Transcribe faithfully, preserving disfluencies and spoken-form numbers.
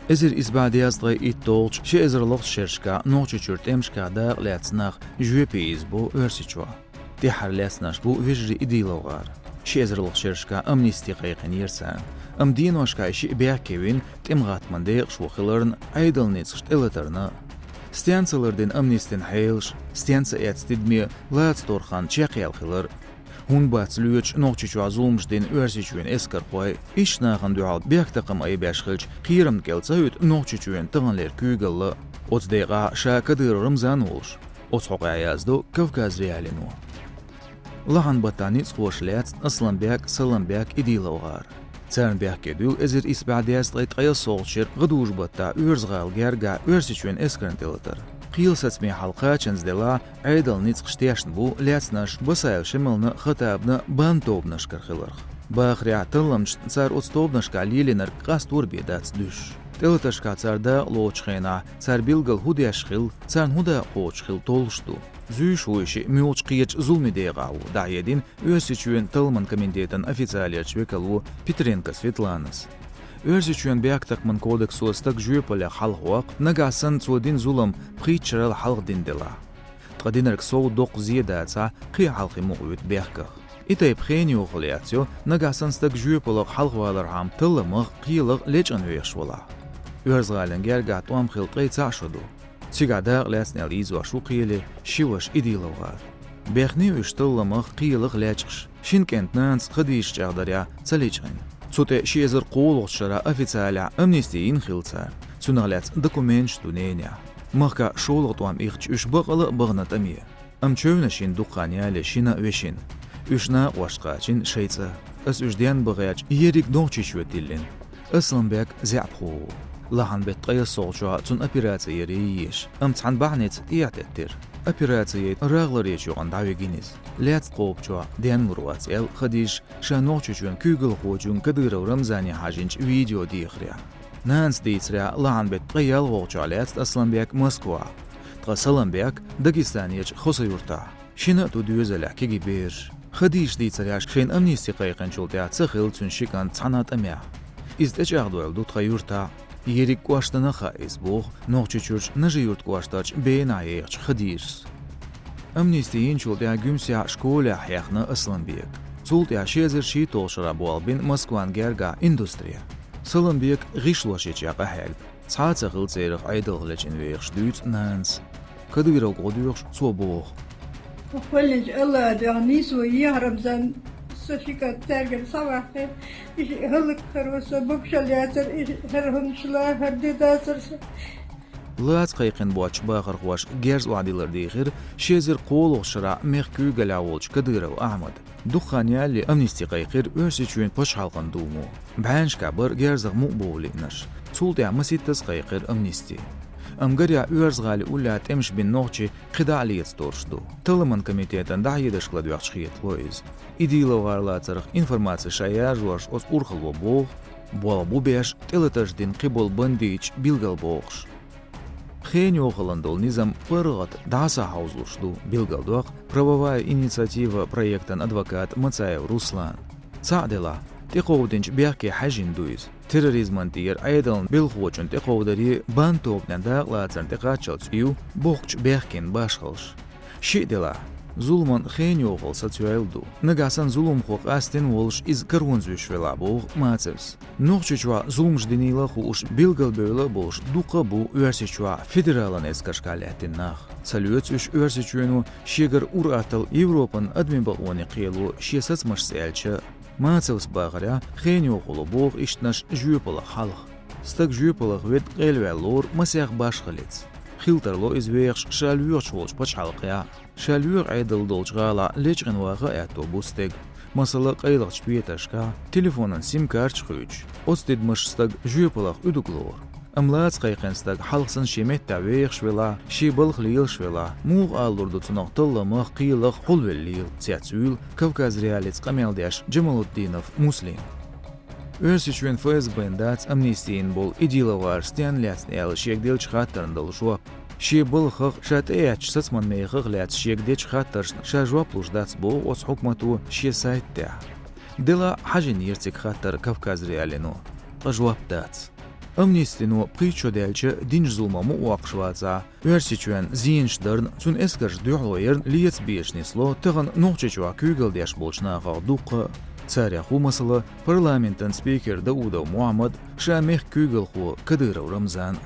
Эзар исс бӀе дезткъе итталгӀачу, ши эзарлагӀчу шерашкахь Нохчийчуьра тӀемашкахь дакъа лаьцна нах жоьпе ийзабо Оьрсийчохь. ТӀаьххьара лаьцнарш бу вежарий идийлавгӀар. Ши эзарлагӀчу шерашкахь амнисти кхайкхинера царна. Амма деношкахь и шиъ бехке вина тӀеман гӀаттаман декъашхо хиларна, Ӏедалан ницкъаш тӀелатарна а. Стенна ца лардина амнистин хьелаш, стенна ца эцна тидаме лаца торханна чекхъяьлла хилар а. ХӀунда бац лоьцуш Нохчийчохь зуламаш дина Оьрсийчоьнан эскархой, иштта нахана дуьхьал бехктакхам айбеш хилча, кхерамна кӀел ца хӀуьтту Нохчийчоьнан таханлера куьйгалла а? Оцу декъехь ша Кадыров Рамзан а волуш, оцу хьокъехь яздо Кавказ.Реалиино. Лахьанан баттахь ницкъахоша лаьцна Асланбек а, Саламбек а идийлавгӀар. Царна бехке дуьллу эзар исс бӀе дезткъе ткъайоьссалгӀачу шеран гӀадужу-баттахь Оьрза-ГӀала герга Оьрсийчоьнан эскарна тӀелатар. Кхелан сацамехь хьалха кхачанза делахь, Ӏедалан ницкъаш тешна бу лаьцнарш Басаев Шемална а, Хаттабна а бандтобанашкара хиларх. Бахарехь, талламчашна цара оцу тобанашкахь лелийнарг къастор бен дац дуьсуш. ТӀелатаршкахь цара дакъа лоцучу хенахь, цара билггал хӀун деш хилла, царна хӀун дакъа кхочуш хилла толлуш ду. Зуьйш ву и шиъ муьлхачу кхечу зуламе декъахь ву, дӀахьедина Оьрсийчоьнан талламан комитетан официалерчу векало Петренко Светланас. Оьрсийчоьнан бехктакхаман кодексо стаг жоьпаллех хьалхавоккху, нагахь санна цо дина зулам пхийтта шарал хьалха дина делахь. Ткъа динарг сов доккха зе дацахь, кхин а хьалхе мукъа вуьту бехках. И тайпа хенан йохалла эцна, нагахь санна стаг жоьпаллех хьалхавалархьама талламах, кхелах лечкъина вехаш валахь. Оьрза-ГӀалин гергахь тӀом хилла ткъе цхьаъ шо ду. Цигахь дакъа лаьцна аьлла йийзош ву кхеле ши ваша идийлавгӀар. Бехний уьш талламах, кхелах лечкъаш, шина кӀентан нанас Хадижас чӀагӀдарехь, ца лечкъина. Цу тӀе ши эзар кхоалгӀачу шарахь официалехь амнисти йина хилла царна. Цунах лаьцна документаш а ду ненехь. Махкахь шолгӀа тӀом ихча, уьш бакъала а бахана тӀаме. Амма чевнаш йина дукха хан ялале шина а, вешина. Уьш накъост кхачийна шайн цӀа. Ас уьш денна бахча, ерриг Нохчийчоь тиллина. Асланбек заьӀапхо ву. Лахьанан беттан ткъайоьссалгӀачохь цунна операци яр йиш, амма цхьана бахьаница тӀехьатеттира. Операци яйта рагӀларечу юкъана дӀавигина иза. Лаьцна кхобучохь денна лур вац аьлла, Хадижас ша Нохчийчоьнан куьйгалхочуьнга Кадыров Рамзане хьажийначу видео дехарехь. Нанас дийцарехь, лахьанан беттан ткъе ялхалгӀачохь лаьцна Асланбек Москва. Ткъа Саламбек Дагестанерчу Хасавюртахь. Шина а ду доьзалехь кегий бераш. Хадижас дийцарехь, шайна амнисти кхайкхинчул тӀаьхьа ца хилла цуьнан ши кӀант цхьана а тӀамехь. Иза тӀечӀагӀдойлу ду тхан юьртахь. Ерриг кӀоштана а хаьа иза, боху Нохчийчуьрчу Нажи-Юрт кӀоштарчу Бенахь ехачу Хадижас. Амнисти йинчул тӀаьхьа Гуьмсехь школехь хьехна Асланбек. Цул тӀаьхьа ши эзар шийтталгӀачу шарахь болх бина Москван гергахь индустрехь. Саламбека гӀишлош йича къахьегна. Цхьа а ца хилла церах Ӏедалх лечкъина вехаш, дуьйцу нанас. Кадыровга гӀо доьхуш, цо боху: «Хьо кхоьллинчу АллахӀа дуьхьа нийсо ехьа, Рамзан, сан ши кӀант цаьргара схьаваккхий, и шиъ хӀаллакьхир ву, сан могушалла яцара, и хӀара хӀуманаш лан, хӀара де дацара сан». Лаца кхайкхина боцчу бахархоша герз охьадилар дийхира ши эзар кхоалгӀачу шарахь мехкан куьйгаллехь волчу Кадыров Ахьмада. Дукха хан ялале амнисти кхайкхира Оьрсийчоьнан пачхьалкхан думо. БӀеннашкахь бара герзах мукъабовла лиънарш. Цул тӀаьхьа масийттаза кхайкхира амнисти. Амма гарехь, Оьрза-ГӀалин уллехь тӀемаш бина нохчий кхидӀа а леца долуш ду. Талламан комитетан дӀахьедаршка ладоьгӀча хетало иза. И дийлавгӀар лацарх информаци ша яржош оцу урхалло боху, болх бу беш, тӀелатарш дина кхиболу бандиташ билгалбохуш. Хенан йохаллина долу низам паргӀат дӀасахьовзалуш ду, билгалдоккху «Правовая инициатива» проектан адвокат Мацаев Руслан. Цхьаъ делахь, тӀекховдинчу бехке хьаьжжина ду иза. Терроризман тӀера Ӏедална белхочунна тӀекховдаре, бандтобанан дакъалацарна тӀекхаччалц ю бохкучу бехкенан башхаллаш. Шиъ делахь, зуламан хенан йохалла сацайойла ду. Нагахь санна зуламхо къастина волуш, иза каронца вуьйш велахь, боху Мацаевс. Нохчийчохь зуламаш динийла а хууш, билгалбевлла а болуш, дуккха а бу Оьрсийчохь федералан эскаршкахь лаьттина нах. Ца лоьцу уьш Оьрсийчоьно, шегара ур-атталла Европан адамийн бакъонийн кхело шен сацамашца аьлча а. Мацаевс бахарехь, хенан йохалло боху ишттанаш жоьпаллах хьалха. Стаг жоьпаллах ведда къайлаваьлла лору масех башхаллица. Хила тарло иза вехаш ша лоьхуш волчу пачхьалкхехь а. Ша лоьху Ӏедал долчу гӀалахь лечкъина ваха а аьтто бу стеган. Масала, къайлахчу петаршкахь, телефонан сим-карташ хуьйцуш, оцу тидамаша стаг жоьпаллах уьдуг лору. Амма лаца кхайкхина стаг хьалха санна шен меттехь вехаш велахь, шен балха лелаш велахь, муха алалур ду цунах талламах, кхелах хьулвелла лела, цецвуьйлу Кавказ.Реалиица къамел деш Джамалутдинов Муслим. Оьрсийчоьнан ФСБ-н дац амнисти йина болу и дийлавгӀар стенна лаьцна аьлла шега деллачу хаттарна дала жоп. Шен балхах, ша тӀеэцначу сацаман мехах лаьцна шега дечу хаттаршна ша жоп луш дац, боху оцу хьукмато шен сайта тӀехь. Делахь а хьажийнера цига хаттар Кавказ.Реалиино, ткъа жоп дац. Амнистино пхийтта шо даьлча динчу зуламах ма воккхуш вацахь, Оьрсийчоьнна зенаш дарна, цуьнан эскарша дуьхьало ярна леца безаш нисло тахана Нохчийчохь куьйгалла деш болчу нахах дуккха а. Царех ву, масала, парламентан спикер Даудов Мохьмад, ша мехкан куьйгалхо Кадыров Рамзан.